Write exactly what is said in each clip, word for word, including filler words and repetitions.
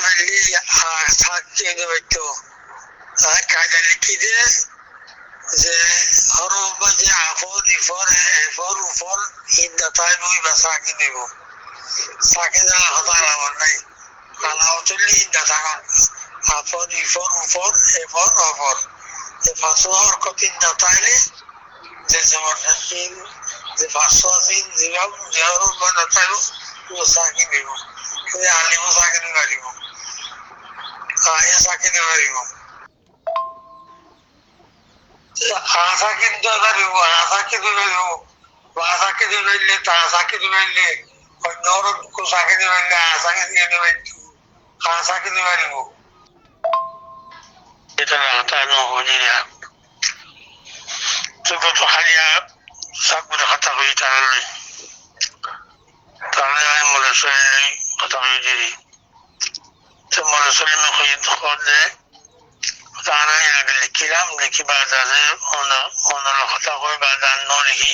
Faillé, a, sákin ói faitto. A, kaida lekí de, ze hórof maze a for, i for, e for, u for, inda táibo, iba sákin óibo. Sákin óile hotá alamot nái. Alamot óile inda tákon. A for, i for, u for, e for, o for. E fañs horkot inda táile, ze zebar sin, ze fañs sin, ze bab, ze hórof maze táibo, iba sákin óibo. Kintu alif ó sákin ói faribo. A, e sákin ói faribo. A sákin ói faribo, a sákin ói faribo. Ba sákin ói faille, ta sákin ói faille, oinno hórof sákin ói faille, a sákin ói faille, a sákin ói faribo. Ítara hotá no buzí de. Tui goto háli sab gorí hotá hoiyí tará loi. Tará loi añí Molla Solim loi hotá hoiyí de. Te Molla Solim e hoiyé de, hoó de, tará añí age lekílam, lekí baade añí ónor, ónor loi hotá hoi baade añí no lekí.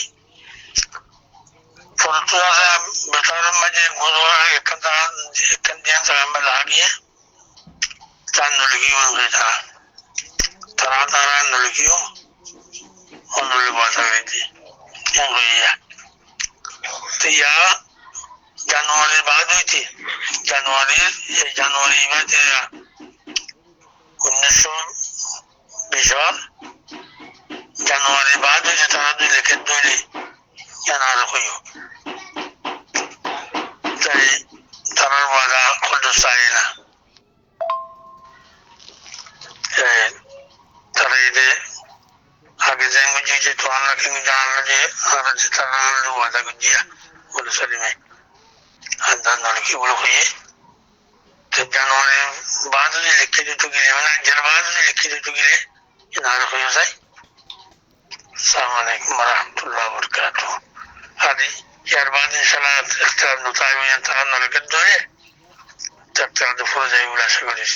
Forottú asé, betaror maze guzor ekkán tará, ekkán diyan tará lagiyé, tará no lekíbo, tará, tará, tará no lekíbo, ónor loi bata goijjé, yián hoiyé. Te yián Januarir baade óite, Januarir, e Januarir baade Unnúic cót bic or Januari baade zodi tará zodi lekédde óile, yián añáre hoiyó. Te tarár wada hoddúr saáiye na. Te tará ede age zeén goijjé, tuáñra ki zano de, añára ze tarár loi wada goijjí, bóle Solime, añára no lekí bóle hoiyé. Te Januari baade zodi lekí dito gile, mane, Aijjar baade zodi lekí dito gile, yián añáre hoiyó sai. Assalamu alaikum wa rahmatullahi wa barakatuhu. Ar yar baade inshallah ektar no táibo, yián tará no lekédde óile, te ektar de fura zaibo bóle acá gorí.